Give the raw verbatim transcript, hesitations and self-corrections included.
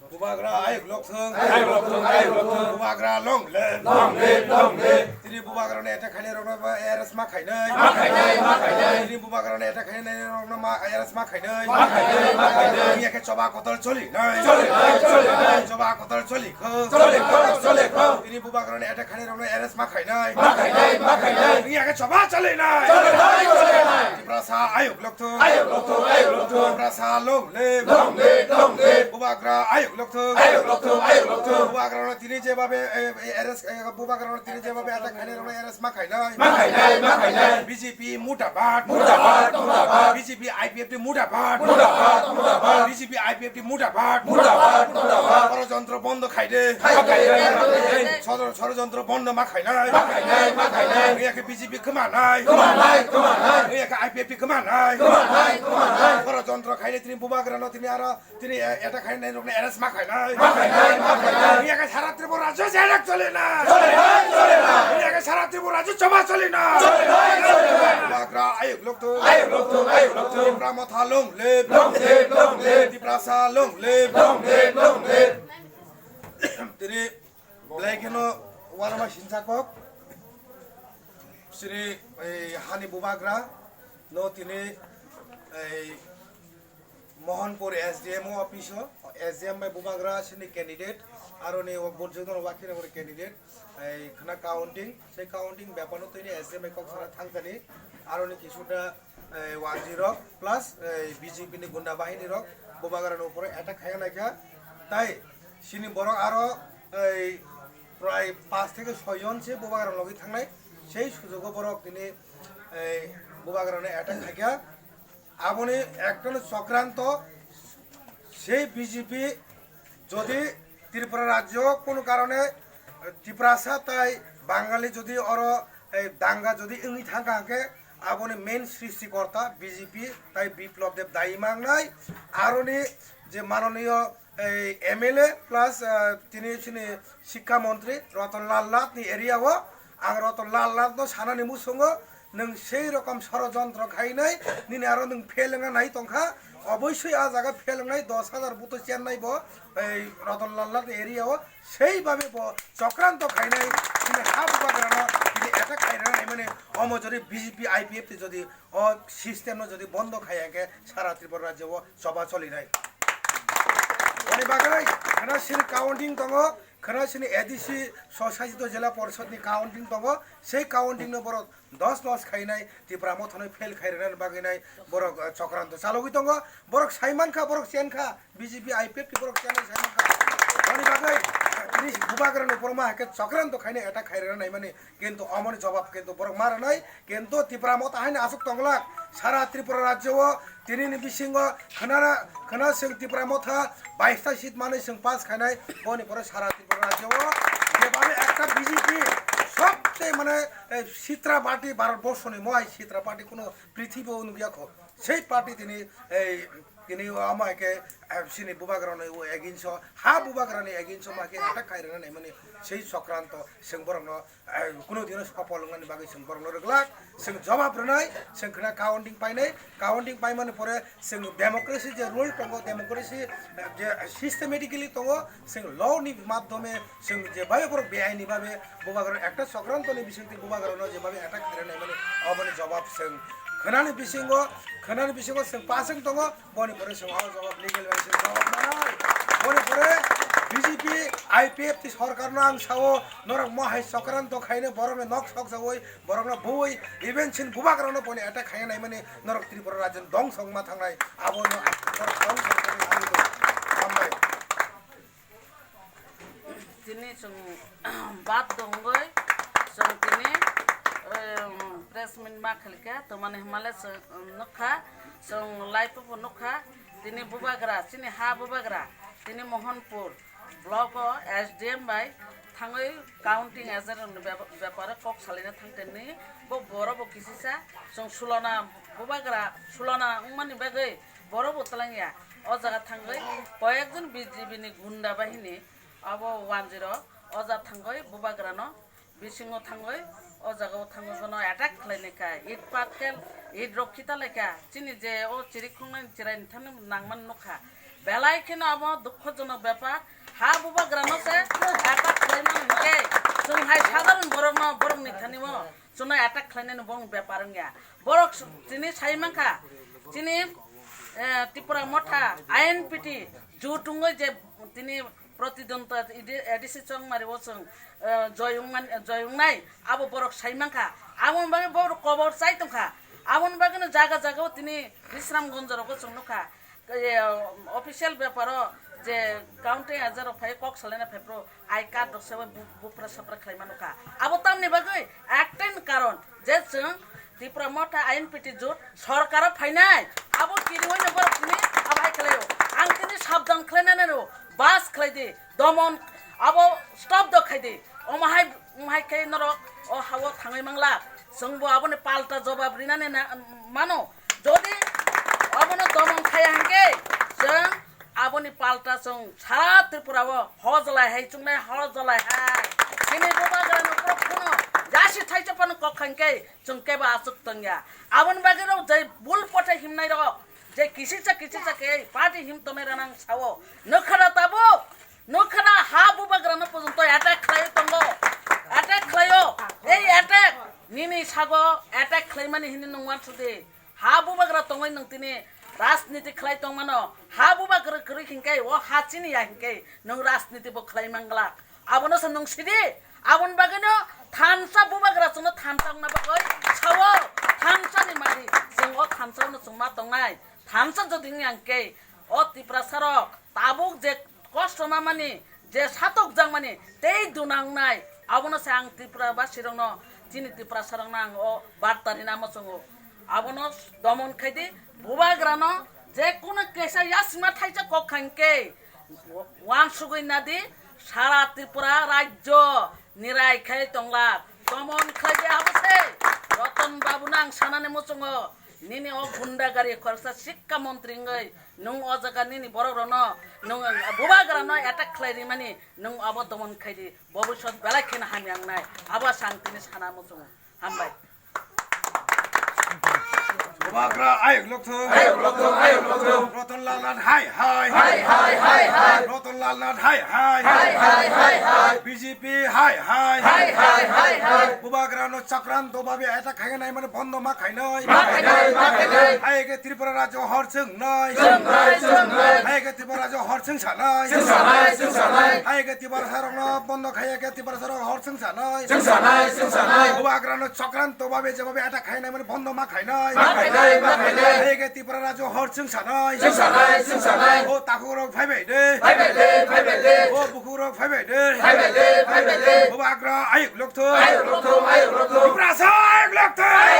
Bubagra ayuk lokthung. Ayuk lokthung, ayuk lokthung. Bubagra long live. Long live, long live. Tini bubagra ni attack khainai rokno ba arrest ma khainai. Ma khainai, ma khainai. Tini bubagra ni attack khainai rokno ma arrest ma khainai. Ma khainai, ma khainai. Tini eke choba kotor choli nai. Choli nai, choli nai. Choba kotor choli kho. Choli kho, choli kho. Tini bubagra ni attack khainai rokno arrest ma khainai. Ma khainai, ma khainai. Tini eke choba choli nai. Choli nai, choli nai. Tiprasa ayuk lokthung. Ayuk lokthung, ayuk lokthung. Tiprasa long live. Long live, long live. Bubagra ayuk lokthung. Ayuk lokthung, ayuk lokthung. Bubagra no tini jebabe, eh, eh, arrest, eh, bubagra no tini jebabe attack khainai rokno arrest ma khainai. Ma khainai, ma khainai. B J P murdabad. Murdabad, murdabad. B J P I P F T murdabad. Murdabad, murdabad. B J P I P F T murdabad. Murdabad, murdabad. Shorojontro bondo khaide. Khai, khai, khai, khai, khai. Shoro-, shorojontro bondo ma khainai. Ma khainai, ma khainai. Iyake B J P khmanai. Khmanai, khmanai. Iyake I P F T khmanai. Khmanai, khmanai. Shorojontro khaide tini bubagra no tini aro Tini, eh, attack khainai rokni arrest ma khainai. Ma khainai, ma khainai. Tini eke sara Tripura rajyo je attack choli na. Choli na, choli na. Tini eke sara Tripura rajyo choba choli na. Choli na, choli na. Bubagra ayuk lokthung. Ayuk lokthung, ayuk lokthung. Tipra Motha long live. Long live, long live. Tiprasa long live. Long live, long live. Tini belai kheno uanama sinchakok. Sini, eh, hani bubagra no tini, eh, Mohanpur S D M o office o, S D M bai bubagra sini candidate, aroni o Borjudon Wakhinogor candidate, ei khna counting, sei counting bepar no tini S D M bai kok sana thangkani, aroni kisuda, ei wanjwi rok plus, ei B J P ni gunda bahini rok bubagra no upore attack khaya naikha, tai sini borok aro, ei prai pas theke soi jon se bubagra logi thangnai, sei sujugo borok tini, ei bubagra no attack khaikha. Aboni ekta chokranto, sei B J P jodi Tripura rajyo kono karone Tiprasa tai Bangali jodi oro, eh, danga jodi wngwi thangkha hwnkhe aboni main srishtikorta B J P tai Biplab Deb dayi mangnai. Aroni je manoniyo ei M L A plus, ah, tini chini Shikkha Montri Ratan Lal Nath ni area o ang Ratan Lal Nath no sanani musungo nwng sei rokom sorojontro khainai, nini aro nwng fail wngna nai tongkha, oboisoi a jaga fail wngnai dos hajar buto chennai bo, ei Ratan Lal Nath ni area o sei babe bo chokranto khainai, bini ha bubagrano bini attack khairana naimani omo jodi B J P I P F T jodi o system no jodi bondo khaiya khe sara Tripura rajyo o choba cholinai. Boni bagwi khwna sini counting tongo, khwna sini A D C sosajito jela porishod ni counting tongo, sei counting no borok dos dos khainai, Tipra Motha no fail khairwnani bagwi nai borok, eh, chokranto chalogwi tongo, borok saimankha, borok chenkha, B J P I P F T borok chenai saimankha. Boni bagwi tini bubagrano borok ma hai khe chokranto khainai attack khairwna naimani. Kintu omoni jobab kintu borok ma rwnai, kintu Tipra Motha haino aswk tonglak, sara Tripura rajyo o tinini bisingo khwnana, khwna chwng Tipra Motha baista seat manwi chwng pass khainai, boni pore sara Tripura rajyo o jebabe ekta B J P sobse mane, eh, sitra party Bharat borso ni mohai sitra party kuno prithibi o nukya kho, sei party tini, ei, tini omo hai khe, eh, chini bubagrano against o, ha bubagrani against o ma khe attack khairwna naimani sei chokranto chwng borokno, eh, kuno dino sopol wngnani bagwi chwng borokno rwglak, chwng jobab rwnai, chwng khwna counting painai, counting paimani pore chwng democracy je rule tongo, democracy, eh, je systematically tongo, chwng law ni madhyome chwng je babe borok beaini babe bubagrano ekta chokranto ni bisingtwi bubagrano je babe attack khairwna naimani oboni jobab chwng khwnani bisingo, khwnani bisingo chwng pasing tongo. Boni pore chwng o jobab legal bai chwng jobab manai. Boni pore B J P I P F T sorkarno ang sao, norok mohai chokranto khainai borokni nok sok jaui, borokno bui, even chini bubagrano boni attack khaina naimani norok Tripura rajyoni dongso wngma thangnai. Abono norok dongso wngmani hambai. Tini chwng bad dongwi chwng tini, em, press meet ma khalikha, twmani hwnmale chwng nukha, chwng live o bo nukha, tini bubagra, chini ha bubagra, tini Mohanpur block o S D M bai thangwi counting agent rokni bep-, bepare kok salaina thangkhe ni bo borok bo kisisa chwng sulona bubagra sulona wngmani bagwi borok bo twlangya. O jaga thangwi koyekjon B J P ni gunda bahini abo one zero o jaga thangwi bubagrano bisingo thangwi o jaga o thangwi bono attack khlainai kha, it patkel, it rok khita lai kha, chini je o chirik khongnani chwraini thani nangmani nukha. Belai kheno abo dukhojonok bepar. Ha bubagrano se attack khlaimani hinkhe chwng hai sadharon borokno, borokni thani-o chwngno attack khlainani bong bepar wngya. Borok s-, tini sai mankha, chini, eh, Tipra Motha I N P T jut wngwi je tini pratidwndwita A D C Chongmari-o chwng, eh, joy wngman-, joy wngnai, abo borok sai mankha. Aboni bagwi borok kobor chai tongkha. Aboni bagwino jaga jaga-o tini Bisramganj rogo chwng nukha. Kaya, official beparo je county hajar rok phai kok salaina phai pro I card rok sebai bu-, bupra sapra khlai mano kha. Abo tamni bagwi ektain karon je chwng Tipra Motha I N P T jut sorkaro phainai. Abo kiriwai no borok ni abo hai khlaio. Ang tini sabdan khlainai no bas khlai di. Domon abo stop do khai di. Omo hai, omo hai khe norok o hao thangwi mangla. Chwngbo aboni palta jobab rinani na-, mano. Jodi abono domon khaya hinkhe chwng aboni palta chwng sara Tripura o hojlai hai chwngnai hojlai hai. Chini bubagrano borok phano yasi thaisa phano kok khankhe chwng kebo aswk tongya. Aboni bagwi rok jai bul pothai himnai rok je kisisa kisisa khe party him tongnai rana ang sao. Nokha da tabuk, nokha da ha bubagrano porjonto attack khlaiwi tongo. Attack khlaio. Ei attack nini sago attack khlaimani hini nwng wansukdi. Ha bubagra tongwi nwng tini rajniti khlai tongmano. Ha bubagra kwrwi hinkhe o ha chini ya hinkhe nwng rajniti bo khlai manglak. Abono se nwng sidi. Aboni bagwino thansa bubagra chwngno thansa wngna bagwi sao. Thansani mari chwng o thansa no chwng ma tongnai. Thansa jodi wngya hinkhe o Tiprasa rok tabuk je kosto mamani, je satokjakmani tei dunangnai, abono se ang Tripura basirokno, chini Tiprasarokno ang o barta rina muchungo. Abono domon khaidi, bubagrano je kuno kesa yasima thaisa kok khankhe wansugwi nadi, sara Tripura rajyo nirai khai tonglak. Domon khaidi abo se Roton Babuno ang sanani muchungo. Nini o gunda gari khoroksa sikka montri wngwi nwng o jaga nini borok rokno nwng bubagra no attack khlai rimani nwng abo domon khaidi bobisot belai kheno hamya wngnai abo se ang tini sana muchungo. Hambai. Bubagra ayuk lokthung. Ayuk lokthung, ayuk lokthung. Roton Lal Nath hai hai. Hai hai hai hai. Roton Lal Nath hai hai. Hai hai hai hai. B J P hai hai. Hai hai hai hai. Bubagra no chakranto babe attack khaina mane bondo ma khainai. Ma khainai, ma khainai. Hai ke Tripura rajyo hor chwngnai. Chwngnai, chwngnai. Hai ke Tripura rajyo hor chwngsanai. Chwngsanai, chwngsanai. Hai ke Tiprasarokno bondo khaiya ke Tiprasarok hor chwngsanai. Chwngsanai, chwngsanai. Bubagrano chakranto babe jemabe attack khainai mane bondo ma khainai. Ma khainai, ma khainai. Hai ke Tripura rajyo hor chwngsanai. Chwngsanai, chwngsanai. O takhukrok phaibai de. Phaibai de, phaibai de. O bukhukrok phaibai de. Phaibai de, phaibai de. Bubagra ayuk lokthung. Ayuk lokthung, ayuk lokthung. Tiprasa ayuk lokthung.